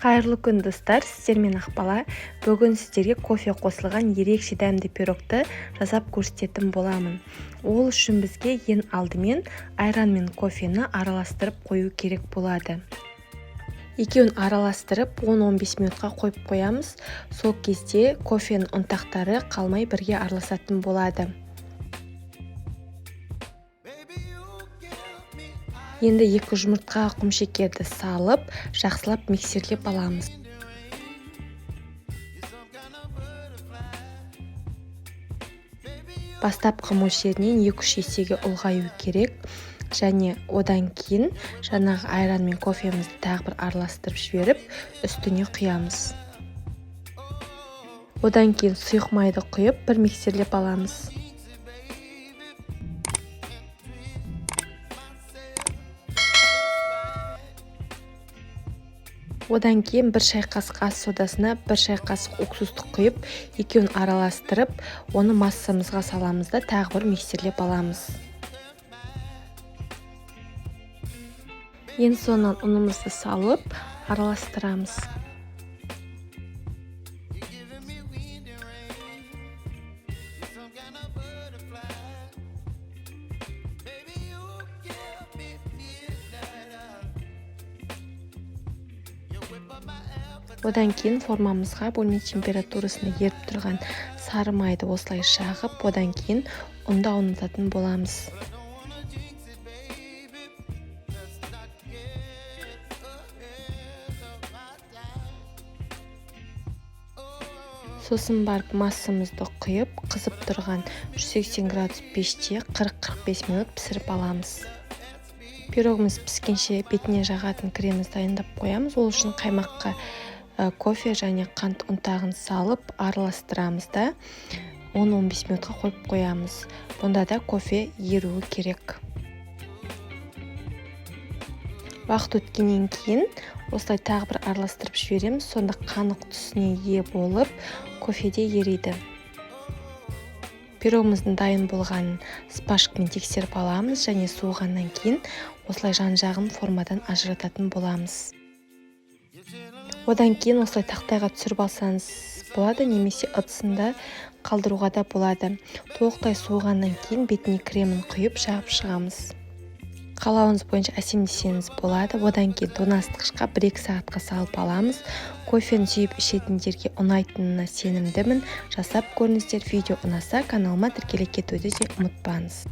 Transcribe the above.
Қайырлы күн, достар! Сіздермен Ақбала. Бүгін сіздерге кофе қосылған ерекше дәмді пирогты жасап көрсететін боламын. Ол үшін бізге ең алдымен айран мен кофені араластырып қою керек болады. Екеуін араластырып 10-15 минутқа қойып қоямыз. Сол кезде кофенің ұнтақтары қалмай бірге араласатын болады. Енді 2 жұмыртқа, құмшекерді салып, жақсылап миксерлеп аламыз. Бастапқы мөлшерінен 2-3 есеге ұлғаю керек. Және одан кейін жаңағы айран мен кофемізді тағы бір араластырып жіберіп, үстіне құямыз. Одан кейін сұйық майды құйып, бір миксерлеп аламыз. Одан кейін 1 шай қасық ас содасына 1 шай қасық уксусты құйып, екеуін араластырып, оны массамызға саламыз да тағы бір миксерлеп аламыз. Ең соңынан ұнымызды салып, араластырамыз. Одан кейін формамызға бөлме температурасында еріп тұрған сары майды осылай жағып, одан кейін ұнды аунататын боламыз. Сосын барып массамызды құйып, қызып тұрған 180 градус пеште 40-45 минут пісіріп аламыз. Пирогымыз піскенше бетіне жағатын кремімізді дайындап қоямыз. Ол үшін қаймаққа кофе және қант ұнтағын салып араластырамыз да 10-15 минутқа қойып қоямыз. Бұнда да кофе еруі керек. Уақыт өткеннен кейін осылай тағы бір араластырып жібереміз. Сонда қанық түсіне ие болып, кофе де ериді. Пирогымыздың дайын болғанын шпажкамен тексеріп аламыз және суығаннан кейін осылай жан-жағын формадан ажырататын боламыз. Одан кейін осылай тақтайға түсіріп алсаңыз болады, немесе ыдысында қалдыруға да болады. Толықтай суығаннан кейін бетіне кремін құйып жағып шығамыз. Қалауыңыз бойынша әсемдесеңіз болады. Одан кейін тоңазытқышқа 1-2 сағатқа салып аламыз. Кофені сүйіп ішетіндерге ұнайтынына сенімдімін. Жасап көріңіздер. Видео ұнаса, каналыма тіркеле кетуді де ұмытпаңыз.